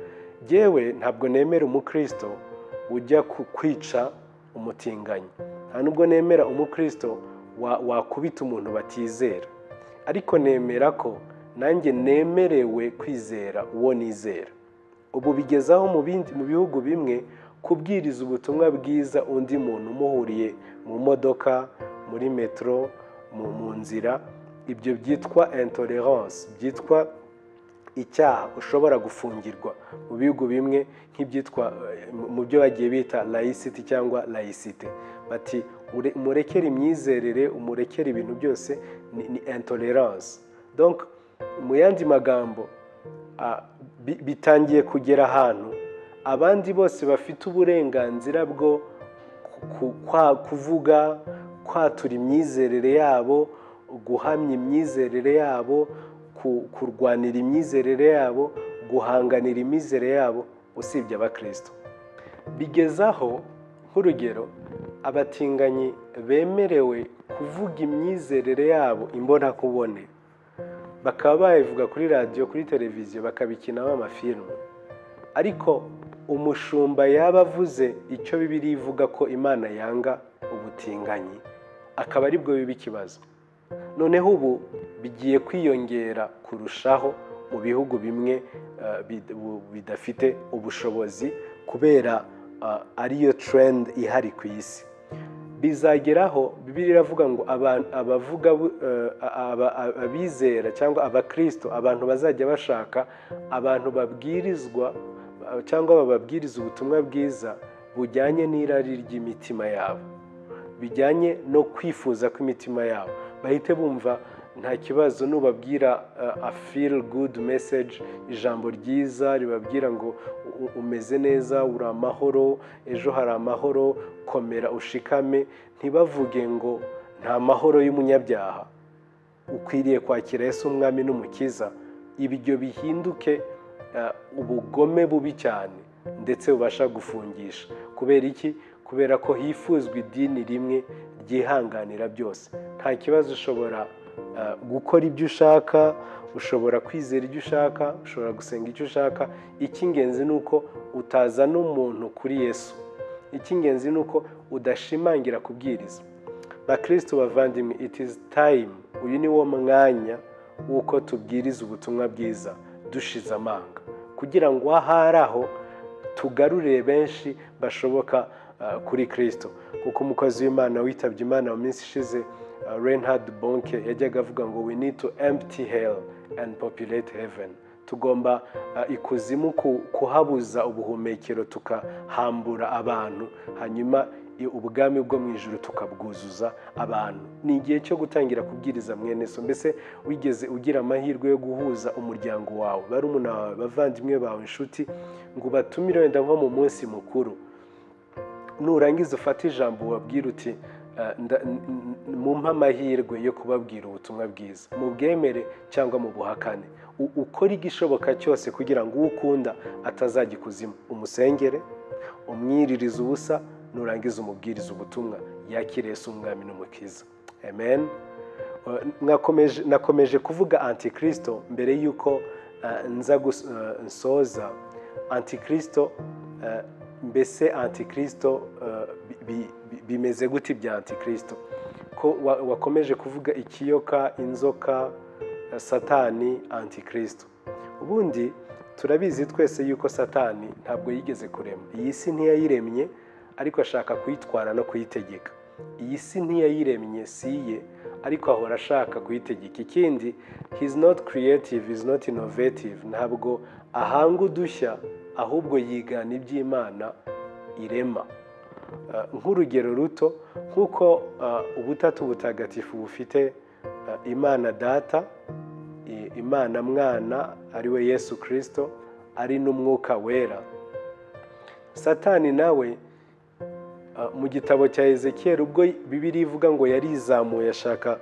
jyewe ntabwo nemera umukristo ujya kwica umutinganyi, nta nubwo nemera umukristo wakubita umuntu batizera, ariko nemera ko nanjye nemerewe kwizera uwo nizera. Ubu bigezaho mu bihugu bimwe kubwiriza ubutumwa bwiza undi muntu umuhuriye mu modoka, muri metro, mu nzira, ibyo byitwa intolerance, byitwa icyaha ushobora gufungirwa mu bihugu bimwe, nk'ibyitwa mu byo bagiye bita laïcité cyangwa laïcité. Bati umurekere imyizerere, umurekere ibintu byose, ni intolerance. Donc mu yandi magambo, bitangiye kugera ahantu abandi bose bafite uburenganzira bwo kuvuga, kwatura imyizerere yabo, guhamya imyizerere yabo, kurwanira imyizerere yabo, guhanganira imyizerere yabo, usibye abakristo. Bigezaho nk'urugero abatinganyi bemerewe kuvuga imyizerere yabo imbonankubone, bakaba bayivuga kuri radiyo, kuri televiziyo, bakabikinamo amafilme. Ariko umushumba yaba avuze icyo Bibiliya ivuga ko Imana yanga ubutinganyi, akaba aribwo biba ikibazo. Noneho ubu bigiye kwiyongera kurushaho mu bihugu bimwe bidafite ubushobozi, kubera ariyo trend ihari ku isi. Bizageraho Bibiliya iravuga ngo abavuga abizera cyangwa abakristo, abantu bazajya bashaka abantu babwirizwa cyangwa bababwiriza ubutumwa bwiza bujyanye n'irari ry'imitima yabo, bijyanye no kwifuza kw'imitima yabo, bahite bumva nta kibazo nubabwira a feel good message, ijambo ryiza ribabwira ngo umeze neza, uri amahoro, ejo hari amahoro, komera ushikame. Ntibavuge ngo nta mahoro y'umunyabyaha, ukwiriye kwakira Yesu umwami n'umukiza. Ibyo bihinduke ubugome bubi cyane ndetse bubasha gufungisha. Kubera iki? Kubera ko hifuzwa idini rimwe ryihanganira byose. Nta kibazo, ushobora gukora ibyo ushaka, ushobora kwizera ibyo ushaka, ushobora gusenga icyo ushaka. Icy'ingenzi ni uko utazana umuntu kuri Yesu. Icy'ingenzi ni uko udashimangira kubwiriza. Bakristo bavandimwe, it is time, uyu ni wo mwanya w'uko tubwiriza ubutumwa bwiza dushize amanga, kugira ngo ahari aho tugarurire benshi bashoboka kuri Kristo. Kuko umukozi w'Imana witabye Imana mu minsi ishize, Reinhard Bonnke, yajyaga avuga ngo "We need to empty hell and populate heaven." Tugomba ikuzimu kuhabuza ubuhumekero, tukahambura abantu, hanyuma ubwami bwo mu ijuru tukabwuzuza abantu. Ni igihe cyo gutangira kubwiriza mwene so. Mbese wigeze ugira amahirwe yo guhuza umuryango wawe, barumuna bawe, bavandimwe bawe, inshuti, ngo ubatumire wenda nko mu munsi mukuru? Nurangiza ufate ijambo ubabwire uti: "Mumpe amahirwe yo kubabwira ubutumwa bwiza, mubwemere cyangwa mubuhakane." Ukore igishoboka cyose kugira ngo uwo ukunda atazajya ikuzimu. Umusengere, umwiririze ubusa, nurangiza umubwiriza ubutumwa, yakire Yesu umwami n'umukiza. Amen. Nakomeje kuvuga antikristo mbere y'uko nza nsoza. Antikristo, mbese antikristo bimeze gute ibya antikristo, ko wakomeje kuvuga ikiyoka, inzoka, Satani, antikristo? Ubundi turabizi twese yuko Satani ntabwo yigeze kurema iyi si, ntiyayiremye, ariko ashaka kuyitwara no kuyitegeka. Iyi si ntiyayiremye, si iye, ariko ahora ashaka kuyitegeka. Ikindi, he is not creative, is not innovative. Ntabwo ahanga udushya, ahubwo yigana iby'Imana irema. Nk'urugero ruto, nk'uko Ubutatu Butagatifu bufite Imana Data, Imana Mwana ari we Yesu Kirisito, ari n'Umwuka Wera, Satani nawe mu gitabo cya Ezekiel, ubwo Bibiliya ivuga ngo yarizamuye ashaka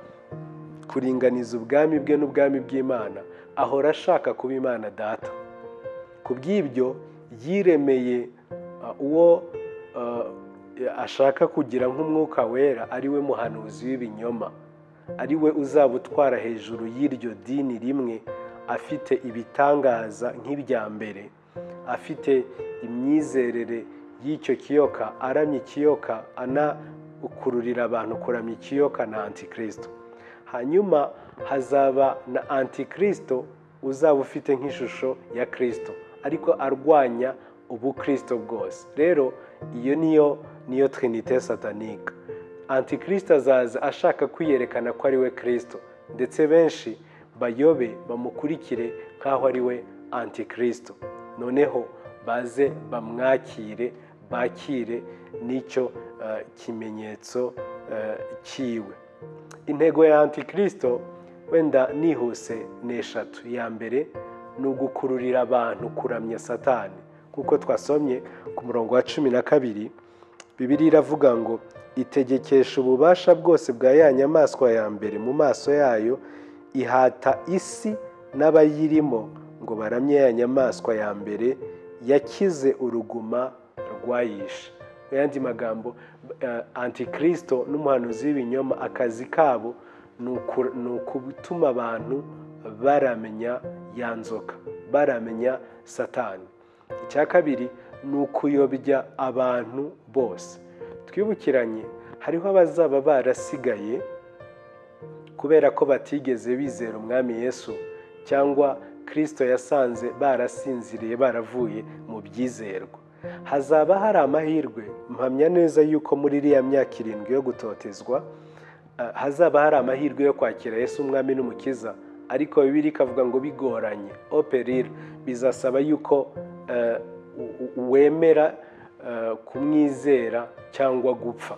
kuringaniza ubwami bwe n'ubwami bw'Imana, ahora ashaka kuba Imana Data. Ku bw'ibyo yiremeye uwo ashaka kugira nk'Umwuka Wera, ari we muhanuzi w'ibinyoma, ari we uzaba utwara hejuru y'iryo dini rimwe, afite ibitangaza nk'ibya mbere, afite imyizerere y'icyo kiyoka, aramya ikiyoka, anakururira abantu kuramya ikiyoka na antikristo. Hanyuma hazaba na antikristo uzaba ufite nk'ishusho ya Kristo, ariko arwanya ubukristo bwose. Rero iyo niyo trinité satanique. Antikristo azaza ashaka kwiyerekana ko ari we Kristo, ndetse benshi bayobe bamukurikire nk'aho ari we antikristo, noneho baze bamwakire, bakire n'icyo kimenyetso cyiwe. Intego ya antikristo, wenda nihuse, ni eshatu. Iya mbere ni ugukururira abantu kuramya Satani, kuko twasomye ku murongo wa 12, Bibiliya iravuga ngo itegekesha ububasha bwose bwa ya nyamaswa ya mbere mu maso yayo, ihata isi n'abayirimo ngo baramye ya nyamaswa ya mbere yakize uruguma rwayishe. Mu yandi magambo, antikristo n'umuhanuzi w'ibinyoma akazi kabo ni ukutuma abantu baramenya ya nzoka, baramenya Satani. Icya kabiri ni ukuyobya abantu bose. Twibukiranye, hariho abazaba barasigaye kubera ko batigeze bizera Umwami Yesu cyangwa Kristo yasanze barasinziriye, baravuye mu byizerwa. Hazaba hari amahirwe, mpamya neza yuko muri iriya myaka 7 yo gutotezwa hazaba hari amahirwe yo kwakira Yesu umwami n'umukiza, ariko Bibiliya ikavuga ngo bigoranye, operire, bizasaba yuko wemera kumwizera cyangwa gupfa,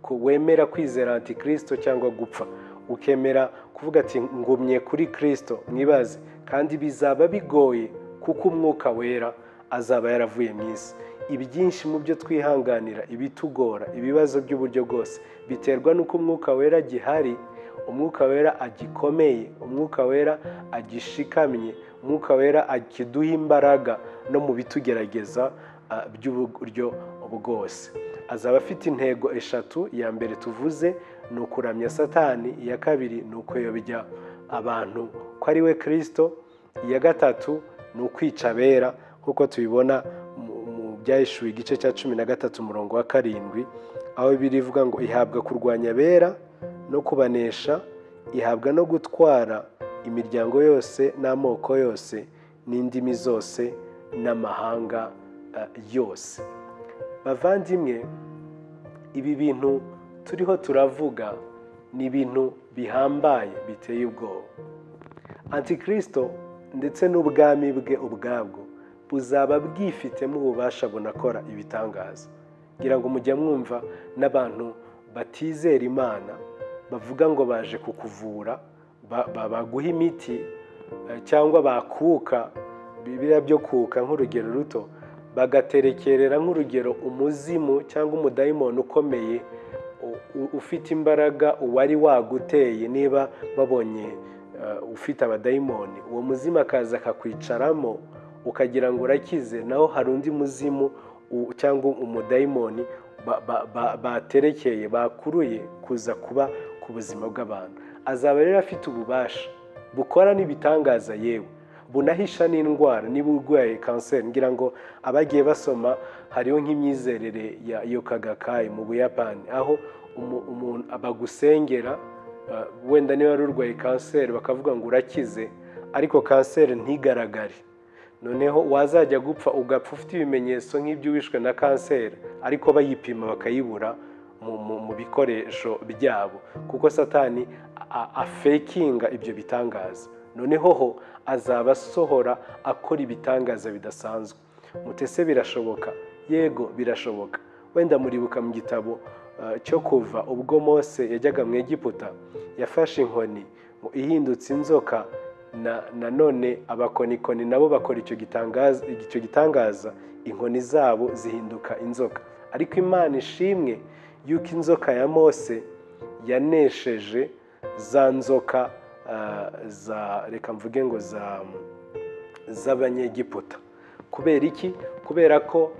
ko wemera kwizera Antikristo cyangwa gupfa, ukemera kuvuga ati ngumye kuri Kristo. Mwibaze, kandi bizaba bigoye kuko umwuka wera azaba yaravuye mu isi. Ibyinshi mu byo twihanganira, ibitugora, ibibazo by'uburyo bwose biterwa n'uko umwuka wera gihari, umwuka wera agikomeye, umwuka wera agishikamye, umwuka wera akiduha imbaraga no mu bitugerageza by'uburyo bwose. Azaba afite intego 3. Iya mbere tuvuze ni ukuramya Satani, iya kabiri ni ukuyobya abantu ko ari we Kristo, iya gatatu ni ukwica abera nk'uko tubibona mu Byahishuwe igice cya 13 umurongo wa 7, aho Bibiliya ivuga ngo ihabwa kurwanya abera no kubanesha, ihabwa no gutwara imiryango yose n'amoko yose n'indimi zose n'amahanga yose. Bavandimwe, ibi bintu turiho turavuga ni ibintu bihambaye biteye ubwoba. Antikristo ndetse n'ubwami bwe ubwabwo buzaba bwifitemo ububasha bunakora ibitangaza. Ngira ngo mujya mwumva n'abantu batizera Imana bavuga ngo baje kukuvura, baguha imiti cyangwa bakuka, biriya byo kuka nk'urugero ruto, bagaterekerera nk'urugero umuzimu cyangwa umudayimoni ukomeye ufite imbaraga uwari waguteye, niba babonye ufite abadayimoni, uwo muzimu akaza akakwicaramo ukagira ngo urakize, naho hari undi muzimu cyangwa umudayimoni baterekeye, bakuruye kuza kuba ku buzima bw'abantu. Azaba rero afite ububasha bukora n'ibitangaza, yewe bunahisha n'indwara. Niba urwaye kanseri, ngira ngo abagiye basoma hariho nk'imyizerere ya Yokagakai mu Buyapani, aho umuntu bagusengera, wenda niba wari urwaye kanseri bakavuga ngo urakize, ariko kanseri ntigaragare. Noneho wazajya gupfa ugapfa ufite ibimenyetso nk'ibyo wishwe na kanseri, ariko bayipima bakayibura mu bikoresho byabo, kuko Satani afekinga ibyo bitangaza. Noneho ho azaba asohora akora ibitangaza bidasanzwe. Mutese birashoboka? Yego birashoboka. Wenda muribuka mu gitabo cyo Kuva, ubwo Mose yajyaga mu Egiputa, yafashe inkoni ihindutse inzoka, na none abakonikoni nabo bakora icyo gitangaza, inkoni zabo zihinduka inzoka. Ariko Imana ishimwe yuko inzoka ya Mose yanesheje za nzoka za, reka mvuge ngo z'Abanyegiputa. Kubera iki? Kubera ko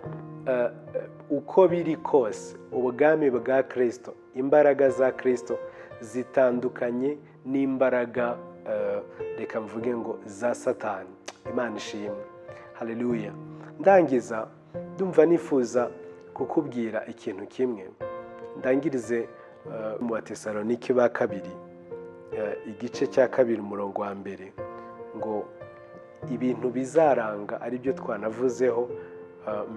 uko biri kose ubwami bwa Kristo, imbaraga za Kristo zitandukanye n'imbaraga reka mvuge ngo za Satani. Imana ishimwe, haleluya. Ndangiza ndumva nifuza kukubwira ikintu kimwe. Ndangirize mu Batesalonike ba kabiri igice cya 2 umurongo wa 1, ngo ibintu bizaranga ari byo twanavuzeho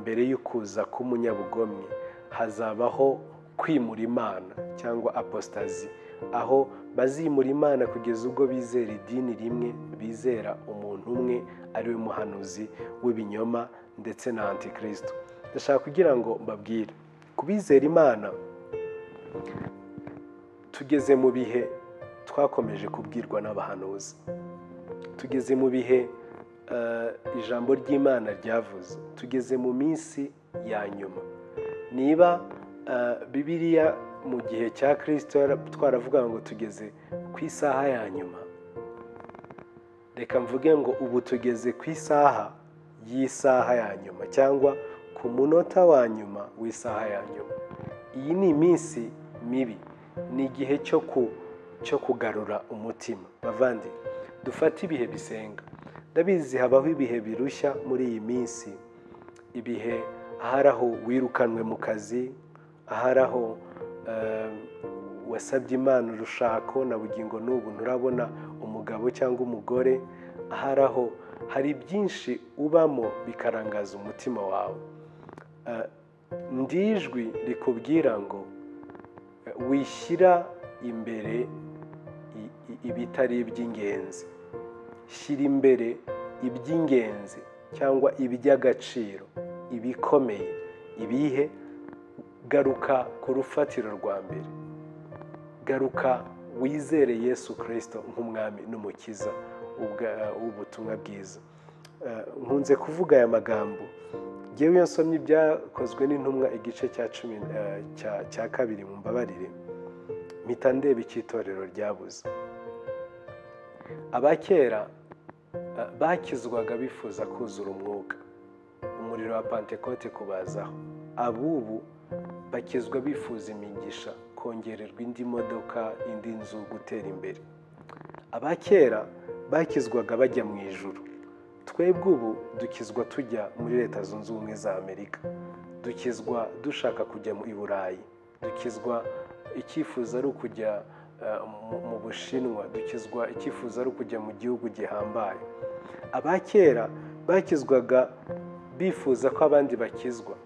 mbere y'ukuza k'umunyabugomwe, hazabaho kwimura Imana cyangwa apostazi, aho bazimura Imana kugeza ubwo bizera idini rimwe, bizera umuntu umwe ari we muhanuzi w'ibinyoma ndetse na Antikristo. Ndashaka kugira ngo mbabwire, kubizera Imana tugeze mu bihe twakomeje kubwirwa n'abahanuzi, tugeze mu bihe ijambo ry'Imana ryavuze, tugeze mu minsi ya nyuma. Niba Bibiliya mu gihe cya Kristo twaravuga ngo tugeze ku isaha ya nyuma, reka mvuge ngo ubu tugeze ku isaha y'isaha ya nyuma, cyangwa ku munota wa nyuma w'isaha ya nyuma. Iyi ni iminsi mibi, ni igihe cyo kugarura umutima. Bavandi, dufate ibihe bisenga. Ndabizi habaho ibihe birushya muri iyi minsi, ibihe ahari aho wirukanwe mu kazi, ahari aho wasabye Imana urushako na bugingo n'ubu nturabona umugabo cyangwa umugore, ahari aho Hari byinshi ubamo bikarangaza umutima wawe. Ndijwi rikubwira ngo wishyira imbere ibitari iby'ingenzi, shyira imbere iby'ingenzi cyangwa iby'agaciro, ibikomeye, ibihe. Garuka ku rufatiro rwa mbere, garuka wizere Yesu Kristo nk'umwami n'umukiza w'ubutumwa bwiza. Nkunze kuvuga aya magambo ngewe iyo nsomye ibyakozwe n'intumwa igice cya 12, mumbabarire, mpita ndeba icy'itorero ryabuze. Abakera bakizwaga bifuza kuzura umwuka, umuriro wa Pantekote kubazaho. Abubu bakizwa bifuza imigisha, kongererwa indi modoka, indi nzu, gutera imbere. Abakera bakizwaga bajya mu ijuru, twebwe ubu dukizwa tujya muri Leta Zunze Ubumwe za Amerika, dukizwa dushaka kujya i Burayi, dukizwa icyifuzo ari ukujya mu Bushinwa, dukizwa icyifuzo ari ukujya mu gihugu gihambaye. Abakera bakizwaga bifuza ko abandi bakizwa.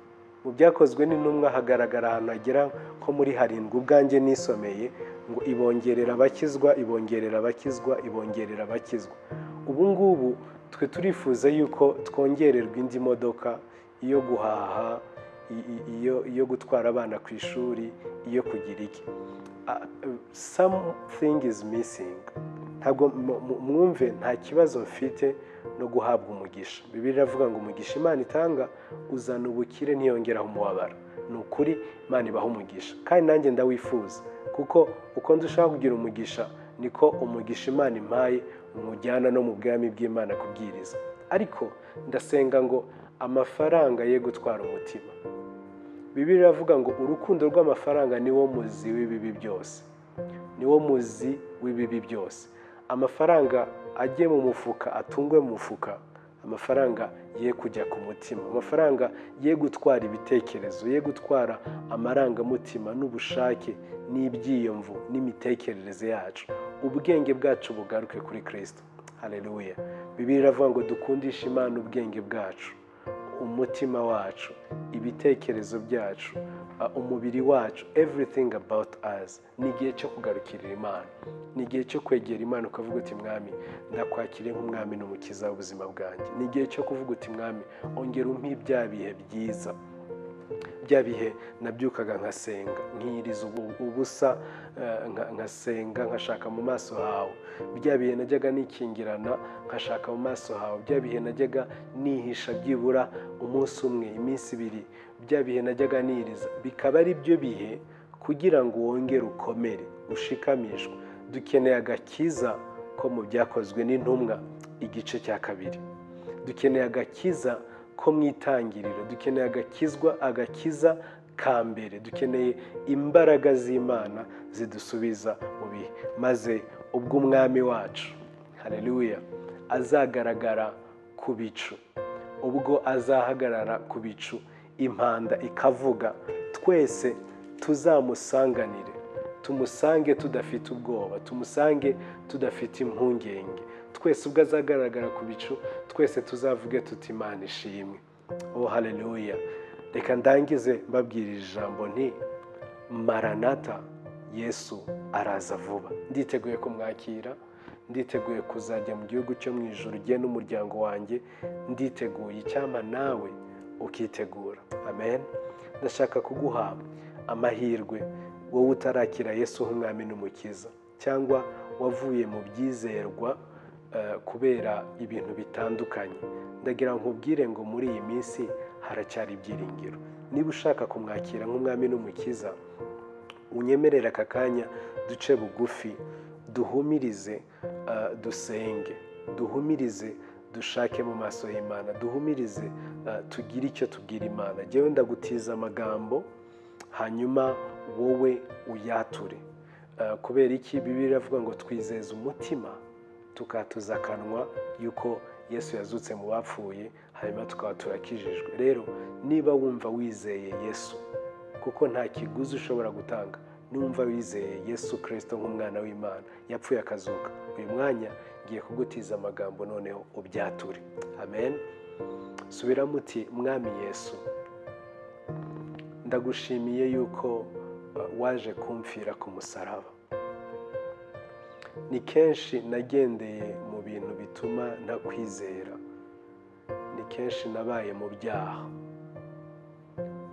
Mu byakozwe n'intumwa hagaragara ahantu hagera nko muri 7 ubwanjye nisomeye ngo ibongerera abakizwa, ibongerera abakizwa, ibongerera abakizwa. Ubu ngubu twe turifuza yuko twongererwa indi modoka, iyo guhaha, iyo gutwara abana ku ishuri, iyo kugira iki. Something is missing. Ntabwo mwumve, nta kibazo mfite no guhabwa umugisha. Bibiliya iravuga ngo umugisha Imana itanga uzana ubukire ntiyongeraho umubabaro. Ni ukuri Imana ibaha umugisha, kandi nanjye ndawifuza, kuko uko ndushaho kugira umugisha niko umugisha Imana impaye umujyana no mu bwami bw'Imana kubwiriza. Ariko ndasenga ngo amafaranga ye gutwara umutima. Bibiliya iravuga ngo urukundo rw'amafaranga niwo muzi w'ibibi byose, niwo muzi w'ibibi byose. Amafaranga ajye mu mufuka, atungwe mu mufuka, amafaranga ye kujya ku mutima, amafaranga ye gutwara ibitekerezo, ye gutwara amarangamutima n'ubushake n'ibyiyumvo n'imitekerereze yacu. Ubwenge bwacu bugaruke kuri Kristo. Haleluya. Bibiliya iravuga ngo dukundishe Imana ubwenge bwacu, umutima wacu, ibitekerezo byacu, umubiri wacu, everything about us. Ni igihe cyo kugarukirira Imana, ni igihe cyo kwegera Imana ukavuga uti Mwami, ndakwakiriye nk'umwami n'umukiza w'ubuzima bwanjye. Ni igihe cyo kuvuga uti Mwami, ongera umpe bya bihe byiza, bya bihe nabyukaga nkasenga, nkiriza ubusa, nkasenga, nkashaka mu maso hawe, bya bihe najyaga nikingirana nkashaka mu maso hawe, bya bihe najyaga nihisha byibura umunsi umwe, iminsi ibiri, bya bihe najyaga niriza, bikaba ari byo bihe kugira ngo wongere ukomere, ushikamishwe. Dukeneye agakiza ko mu byakozwe n'intumwa igice cya 2. Dukeneye agakiza ko mu itangiriro, dukeneye agakiza ka mbere, dukeneye imbaraga z'Imana zidusubiza mu bihe. Maze ubwo umwami wacu, haleluya, azagaragara ku bicu, ubwo azahagarara ku bicu, impanda ikavuga, twese tuzamusanganire, tumusange tudafite ubwoba, tumusange tudafite impungenge. Twese ubwo azagaragara ku bicu, twese tuzavuge tuti Imana ishimwe. Oh haleluya. Reka ndangize mbabwira ijambo nti Maranatha, Yesu araza vuba. Nditeguye kumwakira, nditeguye kuzajya mu gihugu cyo mu ijuru jye n'umuryango wanjye, nditeguye. Icyampa nawe ukitegura. Amen. Ndashaka kuguha amahirwe, wowe utarakira Yesu nk'umwami n'umukiza, cyangwa wavuye mu byizerwa kubera ibintu bitandukanye. Ndagira nkubwire ngo muri iyi minsi haracyari ibyiringiro. Niba ushaka kumwakira nk'umwami n'umukiza, unyemerera aka kanya duce bugufi, duhumirize, dusenge, duhumirize, dushake mu maso y'Imana, duhumirize, tugire icyo tubwira Imana. Jyewe ndagutiza amagambo, hanyuma wowe uyature. Kubera iki? Bibiliya iravuga ngo twizeze umutima tukatuza akanwa yuko Yesu yazutse mu bapfuye, hanyuma tukaba turakijijwe. Rero niba wumva wizeye Yesu, kuko nta kiguzi ushobora gutanga Numva wizeye Yesu Kirisito nk'umwana w'Imana yapfuye akazuka, uyu mwanya ngiye kugutiza amagambo noneho ubyature. Amen. Subiramo uti: Mwami Yesu, ndagushimiye yuko waje kumfira ku musaraba. Ni kenshi nagendeye mu bintu bituma ntakwizera, ni kenshi nabaye mu byaha,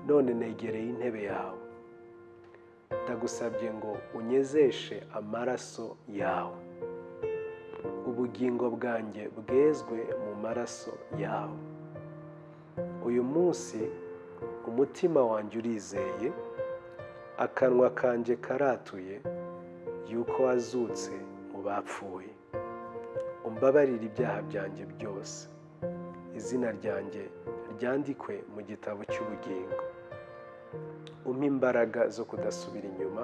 none negereye intebe yawe, ndagusabye ngo unyezeshe amaraso yawe, ubugingo bwanjye bwezwe mu maraso yawe. Uyu munsi umutima wanjye urizeye, akanwa kanjye karatuye yuko wazutse mu bapfuye. Umbabarire ibyaha byanjye byose, izina ryanjye ryandikwe mu gitabo cy'ubugingo. Umpe imbaraga zo kudasubira inyuma,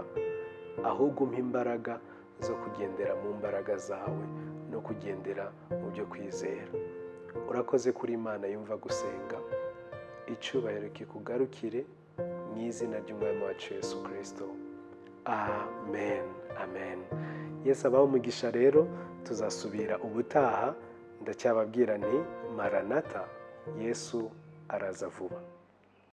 ahubwo umpe imbaraga zo kugendera mu mbaraga zawe no kugendera mu byo kwizera. Urakoze kuri Imana yumva gusenga. Icyubahiro kikugarukire mu izina ry'Umwami wacu Yesu Kirisito. Amen, amen. Yesu abahe umugisha. Rero tuzasubira ubutaha, ndacyababwira nti maranata, Yesu araza vuba.